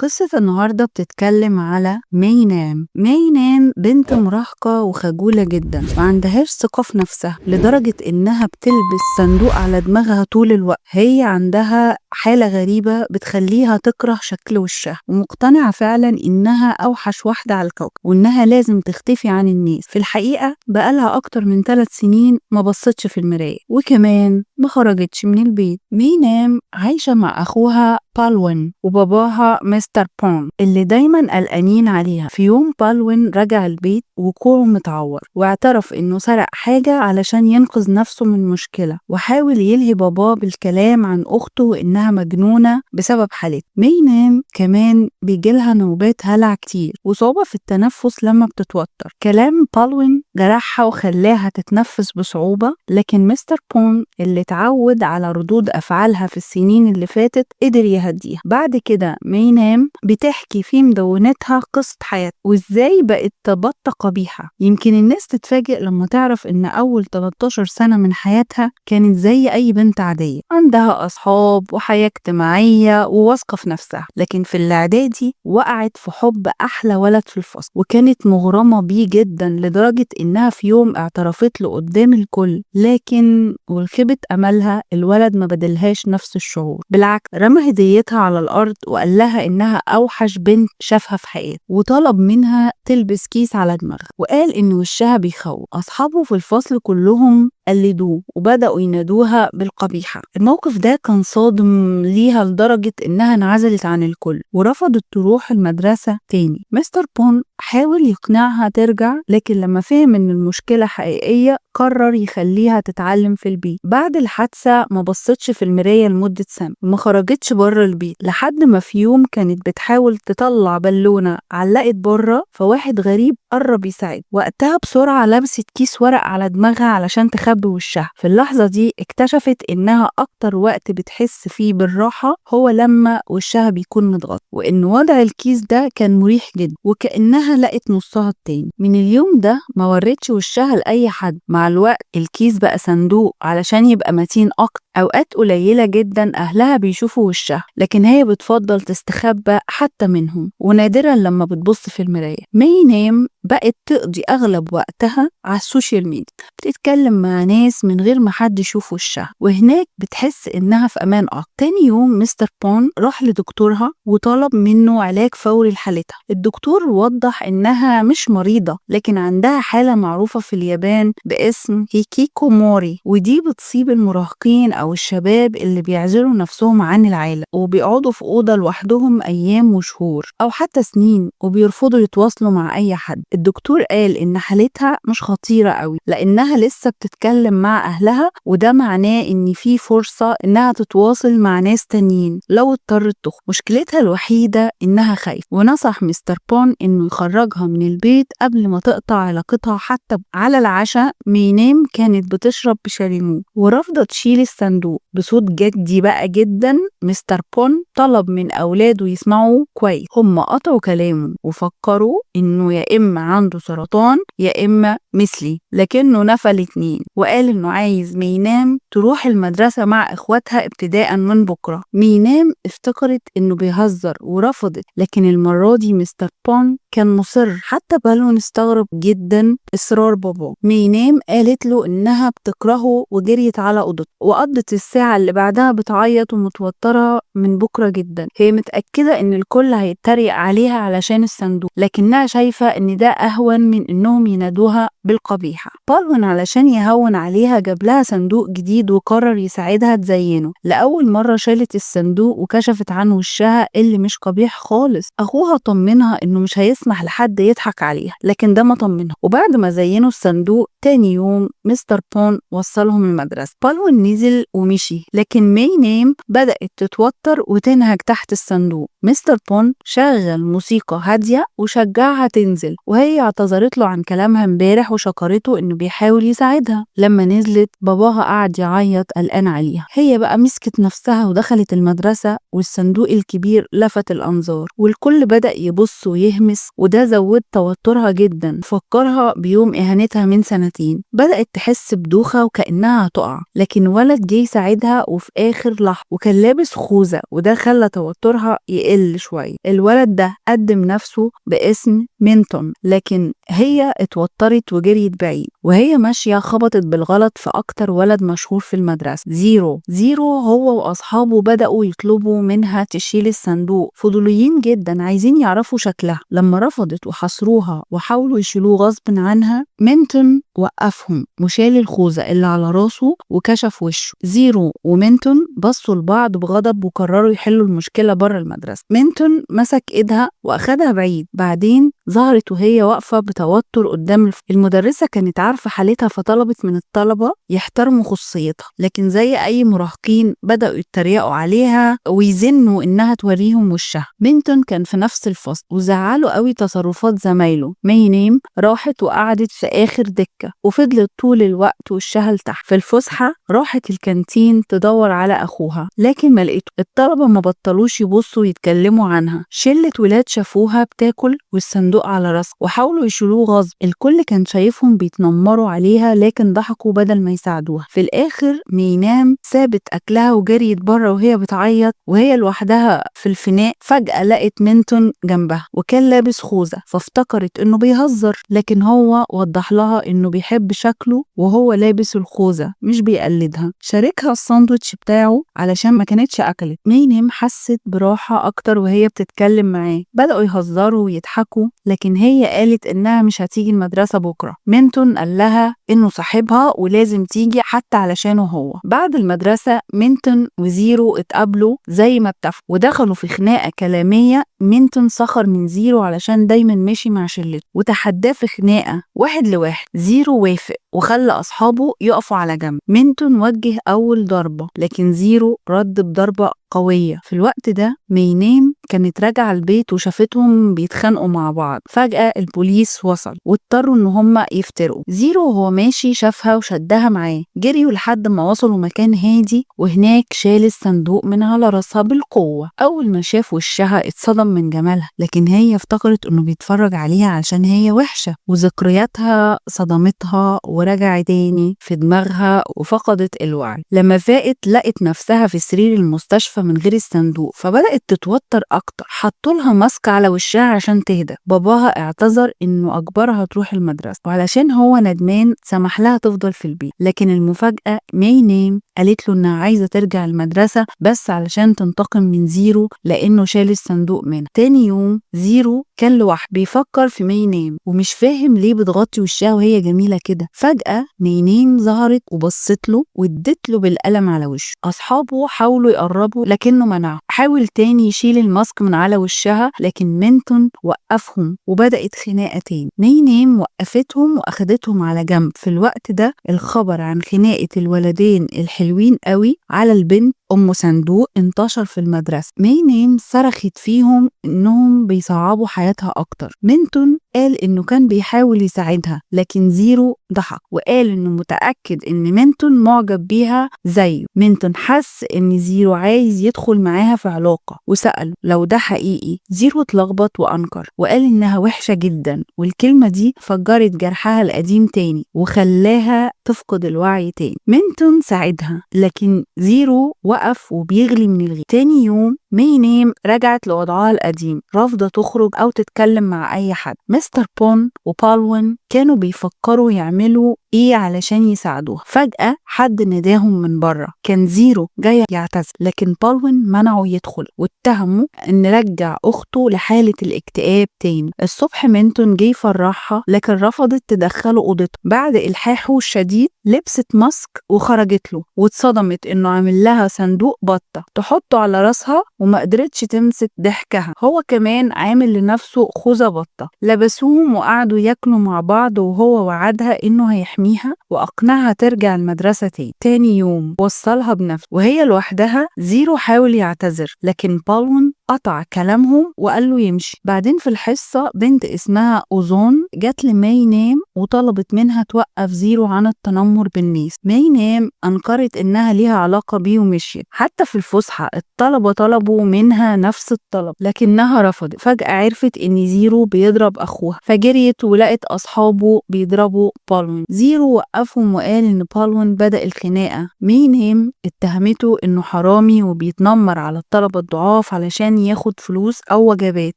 قصة النهاردة بتتكلم على مينام. مينام بنت مراهقة وخجولة جدا، ما عندهاش ثقة في نفسها لدرجة إنها بتلبس صندوق على دماغها طول الوقت. هي عندها حالة غريبة بتخليها تكره شكل وشها، ومقتنعة فعلا إنها أوحش واحدة على الكوكب وإنها لازم تختفي عن الناس. في الحقيقة بقالها أكتر من 3 سنين ما بصتش في المراية، وكمان ما خرجتش من البيت. مينام عايشة مع أخوها بالوين وباباها مستر بون اللي دايما قلقانين عليها. في يوم بالوين رجع البيت وكوعه متعور، واعترف إنه سرق حاجة علشان ينقذ نفسه من مشكلة، وحاول يلهي باباه بالكلام عن أخته وإنها مجنونة بسبب حالتها. مينام كمان بيجيلها نوبات هلع كتير وصعوبة في التنفس لما بتتوتر. كلام بالوين جرحها وخلاها تتنفس بصعوبة، لكن مستر بون اللي اتعود على ردود أفعالها في السنين اللي فاتت قدر يهديها. بعد كده مينام بتحكي في مدونتها قصة حياتها وإزاي بقت بطة قبيحة. يمكن الناس تتفاجئ لما تعرف إن أول 13 سنة من حياتها كانت زي أي بنت عادية، عندها أصحاب وحياة اجتماعية وواثقة في نفسها. لكن في الإعدادي وقعت في حب أحلى ولد في الفصل، وكانت مغرمة بيه جدا لدرجة إنها في يوم اعترفت له قدام الكل، لكن والخيبة أملها الولد ما بدلهاش نفس الشعور، بالعكس رمى هديتها على الأرض وقال لها إنها أوحش بنت شافها في حياته، وطلب منها تلبس كيس على دماغها، وقال إن وشها بيخوف. أصحابه في الفصل كلهم قلدوه وبدأوا ينادوها بالقبيحة. الموقف ده كان صادم ليها لدرجة إنها انعزلت عن الكل ورفضت تروح المدرسة تاني. مستر بون حاول يقنعها ترجع، لكن لما فهم إن المشكلة حقيقية قرر يخليها تتعلم في البيت. بعد الحادثة ما بصتش في المراية لمدة سنة وما خرجتش بره البيت، لحد ما في يوم كانت بتحاول تطلع بالونة علقت بره، فواحد غريب قرب يساعد. وقتها بسرعة لبست كيس ورق على دماغها علشان تخبي وشها. في اللحظة دي اكتشفت إنها أكتر وقت بتحس فيه بالراحة هو لما وشها بيكون متغطى، وإن وضع الكيس ده كان مريح جدا، وكأنها لقت نصها التاني. من اليوم ده ما ورتش وشها لأي حد. مع الوقت الكيس بقى صندوق علشان يبقى متين أكتر. أوقات قليلة جدا أهلها بيشوفوا وشها، لكن هي بتفضل تستخبى حتى منهم، ونادرا لما بتبص في المراية. مينام بقت تقضي أغلب وقتها على ال social media، بتتكلم مع ناس من غير ما حد يشوف وشها، وهناك بتحس إنها في أمان أكتر. تاني يوم مستر بون راح لدكتورها وطلب منه علاج فوري لحالتها. الدكتور وضح إنها مش مريضة، لكن عندها حالة معروفة في اليابان باسم هيكيكوموري، ودي بتصيب المراهقين أو الشباب اللي بيعزلوا نفسهم عن العالم وبيقعدوا في أوضة لوحدهم أيام وشهور أو حتى سنين، وبيرفضوا يتواصلوا مع أي حد. الدكتور قال إن حالتها مش خطيرة قوي لأنها لسه بتتكلم مع أهلها، وده معناه إن في فرصة إنها تتواصل مع ناس تانيين لو اضطرت تخرج. مشكلتها الوحيدة إنها خايفة، ونصح مستر بون إنه يخرجها من البيت قبل ما تقطع علاقتها حتى. على العشاء مينام كانت بتشرب بشاليمو ورافضة تشيل الصندوق. بصوت جدي بقى جدا مستر بون طلب من أولاده يسمعوا كويس. هم قطعوا كلامه وفكروا إنه يا إما عنده سرطان يا إما مثلي، لكنه نفى الاتنين وقال إنه عايز مينام تروح المدرسة مع إخواتها ابتداء من بكرة. مينام افتكرت إنه بيهزر ورفضت، لكن المرة دي مستر بون كان مصر. حتى بالون استغرب جدا إصرار باباه. مينام قالت له إنها بتكرهه وجريت على أوضته، وقضت الساعة اللي بعدها بتعيط ومتوترة من بكرة جدا. هي متأكدة إن الكل هيتريق عليها علشان الصندوق، لكنها شايفة إن ده أهون من إنهم ينادوها بالقبيحة. بالون علشان يهون عليها جاب لها صندوق جديد وقرر يساعدها تزينه. لأول مرة شالت الصندوق وكشفت عن وشها اللي مش قبيح خالص. أخوها طمنها إنه مش هيسمح لحد يضحك عليها، لكن ده ما طمنها. وبعد ما زينوا الصندوق تاني يوم مستر بون وصلهم المدرسة. بالون نزل ومشي، لكن مينام بدأت تتوتر وتنهج تحت الصندوق. مستر بون شغل موسيقى هادية وشجعها تنزل، وهي اعتذرت له عن كلامها امبارح وشكرته انه بيحاول يساعدها. لما نزلت باباها قعد يعيط قلقان عليها. هي بقى مسكت نفسها ودخلت المدرسة، والصندوق الكبير لفت الأنظار، والكل بدأ يبص ويهمس وده زود توترها جدا، فكرها بيوم إهانتها من سنتين. بدأت تحس بدوخة وكأنها هتقع، لكن ولد جه يساعدها وفي آخر لحظة، وكان لابس خوذة وده خلى توترها يقل شوية. الولد ده قدم نفسه باسم مينتون، لكن هي اتوترت وجريت بعيد. وهي ماشية خبطت بالغلط في أكتر ولد مشهور في المدرسة، زيرو. زيرو هو وأصحابه بدأوا يطلبوا منها تشيل الصندوق، فضوليين جدا عايزين يعرفوا شكلها. لما رفضت وحصروها وحاولوا يشيلوه غصب عنها، مينتون وقفهم وشال الخوذة اللي على راسه وكشف وشه. زيرو ومينتون بصوا لبعض بغضب وقرروا يحلوا المشكلة بره المدرسة. مينتون مسك ايدها واخدها بعيد، بعدين ظهرت وهي واقفة بتوتر قدام المدرسة. كانت عارفة حالتها فطلبت من الطلبة يحترموا خصوصيتها، لكن زي أي مراهقين بدأوا يتريقوا عليها ويزنوا إنها توريهم وشها. مينتون كان في نفس الفصل وزعلوا قوي تصرفات زمايله. مينيم راحت وقعدت في آخر دكة وفضلت طول الوقت وشها لتحت. في الفسحة راحت الكانتين تدور على أخوها لكن ما لقيته. الطلبة ما بطلوش يبصوا ويتكلموا عنها. شلة ولاد شافوها بتاكل والصندوق على راسها وحاولوا يشيلوه غصب. الكل كان شايفهم بيتنمروا عليها لكن ضحكوا بدل ما يساعدوها. في الآخر مينام سابت أكلها وجريت بره وهي بتعيط وهي لوحدها في الفناء. فجأة لقت مينتون جنبها وكان لابس خوذة، فافتكرت إنه بيهزر، لكن هو وضح لها إنه بيحب شكله وهو لابس الخوذة مش بيقلدها. شاركها الساندوتش بتاعه علشان ما كانتش أكلت. مينام حست براحة أكتر وهي بتتكلم معاه. بدأوا يهزروا ويضحكوا، لكن هي قالت إنها مش هتيجي المدرسة بكرة. مينتون قال لها إنه صاحبها ولازم تيجي حتى علشانه هو. بعد المدرسة مينتون وزيرو اتقابلوا زي ما اتفقوا ودخلوا في خناقة كلامية. مينتون سخر من زيرو علشان دايما ماشي مع شلته وتحداه في خناقة 1 ل1. زيرو وافق وخلى أصحابه يقفوا على جنب. مينتون وجه أول ضربة لكن زيرو رد بضربة قوية. في الوقت ده مينام كانت راجعة البيت وشافتهم بيتخانقوا مع بعض. فجأة البوليس وصل واضطروا ان هم يفترقوا. زيرو وهو ماشي شافها وشدها معاه، جريوا لحد ما وصلوا مكان هادي وهناك شال الصندوق من على راسها بالقوة. أول ما شاف وشها اتصدم من جمالها، لكن هي افتكرت انه بيتفرج عليها عشان هي وحشة، وذكرياتها صدمتها ورجعت تاني في دماغها وفقدت الوعي. لما فاقت لقت نفسها في سرير المستشفى من غير الصندوق، فبدأت تتوتر أكتر. حطوا لها ماسك على وشها عشان تهدى. باباها اعتذر إنه أجبرها تروح المدرسة، وعلشان هو ندمان سمح لها تفضل في البيت. لكن المفاجأة مينام قالت له إنها عايزة ترجع المدرسة بس علشان تنتقم من زيرو لأنه شال الصندوق منها. تاني يوم زيرو كان لوحده بيفكر في مينام ومش فاهم ليه بتغطي وشها وهي جميلة كده. فجأة مينام ظهرت وبصت له وادت له بالقلم على وشه. أصحابه حاولوا يقربوا لكنه منعه. حاول تاني يشيل الماسك من على وشها لكن مينتون وقفهم وبدأت خناقة تاني. مينام وقفتهم وأخدتهم على جنب. في الوقت ده الخبر عن خناقة الولدين الحلوين قوي على البنت أم صندوق انتشر في المدرسة. مينام صرخت فيهم إنهم بيصعبوا حياتها أكتر. مينتون قال إنه كان بيحاول يساعدها لكن زيرو ضحك وقال إنه متأكد إن مينتون معجب بيها زيه. مينتون حس إن زيرو عايز يدخل معاها في علاقة وسأله لو ده حقيقي. زيرو اتلخبط وأنكر وقال إنها وحشة جدا، والكلمة دي فجرت جرحها القديم تاني وخلاها تفقد الوعي تاني. مينتون ساعدها لكن زيرو وقف وبيغلي من الغيرة. تاني يوم مينام رجعت لوضعها القديم، رافضة تخرج أو تتكلم مع أي حد. مستر بون وبالوين كانوا بيفكروا يعملوا إيه علشان يساعدوها. فجأة حد ناداهم من بره، كان زيرو جاي يعتذر لكن بالوين منعه يدخل واتهمه إن رجع أخته لحالة الاكتئاب تاني. الصبح مينتون جه يفرحها لكن رفضت تدخله أوضته. بعد إلحاحه الشديد لبست ماسك وخرجت له، واتصدمت إنه عامل لها صندوق بطة تحطه على راسها وما قدرتش تمسك ضحكها. هو كمان عامل لنفسه خوذة بطة. لبسوهم وقعدوا ياكلوا مع بعض وهو وعدها إنه هيحميها وأقنعها ترجع المدرسة تاني. تاني يوم وصلها بنفسه وهي لوحدها. زيرو حاول يعتذر لكن بالون قطع كلامهم وقال له يمشي. بعدين في الحصة بنت اسمها أوزون جت لماي نام وطلبت منها توقف زيرو عن التنمر بالناس. ماي نام أنكرت إنها ليها علاقة بيه ومشيت. حتى في الفسحة الطلبة طلبوا منها نفس الطلب لكنها رفضت. فجأة عرفت إن زيرو بيضرب أخوها، فجريت ولقت أصحابه بيضربوا بالوين. زيرو وقفهم وقال إن بالوين بدأ الخناقة. ماي نام اتهمته إنه حرامي وبيتنمر على الطلبة الضعاف علشان ياخد فلوس أو وجبات.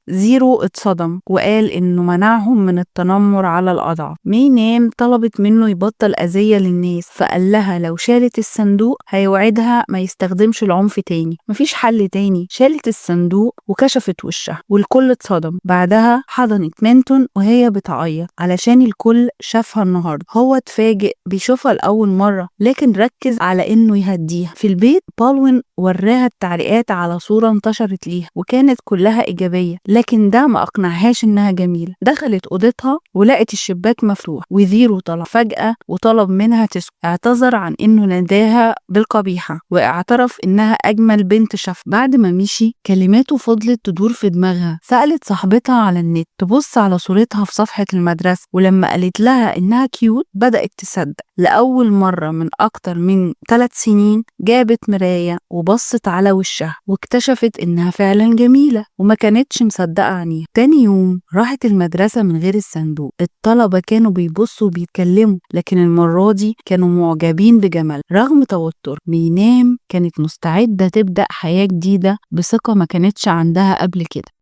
زيرو اتصدم وقال إنه منعهم من التنمر على الأضعف. ماي نام طلبت منه يبطل أذية للناس، فقال لها لو شالت الصندوق هيوعدها ما يستخدمش العنف تاني. مفيش حل تاني. شالت الصندوق وكشفت وشها والكل اتصدم. بعدها حضنت مينتون وهي بتعيط علشان الكل شافها النهارده. هو اتفاجئ بيشوفها لأول مرة، لكن ركز على إنه يهديها. في البيت بالوين وراها التعليقات على صورة انتشرت ليها وكانت كلها إيجابية، لكن ده ما أقنعهاش إنها جميلة. دخلت أوضتها ولقت الشباك مفتوح وزيرو طلع فجأة وطلب منها تسكت. اعتذر عن إنه ناداها بالقبيحة واعترف إنها أجمل بنت شافها. بعد ما مشي كلماته فضلت تدور في دماغها. سألت صاحبتها على النت تبص على صورتها في صفحة المدرسة، ولما قالت لها إنها cute بدأت تصدق. لأول مرة من أكتر من 3 سنين جابت مراية وبصت على وشها واكتشفت إنها فعلا جميلة وما كانتش مصدقة عينيها. تاني يوم راحت المدرسة من غير الصندوق. الطلبة كانوا بيبصوا وبيتكلموا، لكن المرة دي كانوا معجبين بجمال رغم توتر. مينام كانت مستعدة تبدأ حياة جديدة بثقة ما كانتش عندها قبل كده.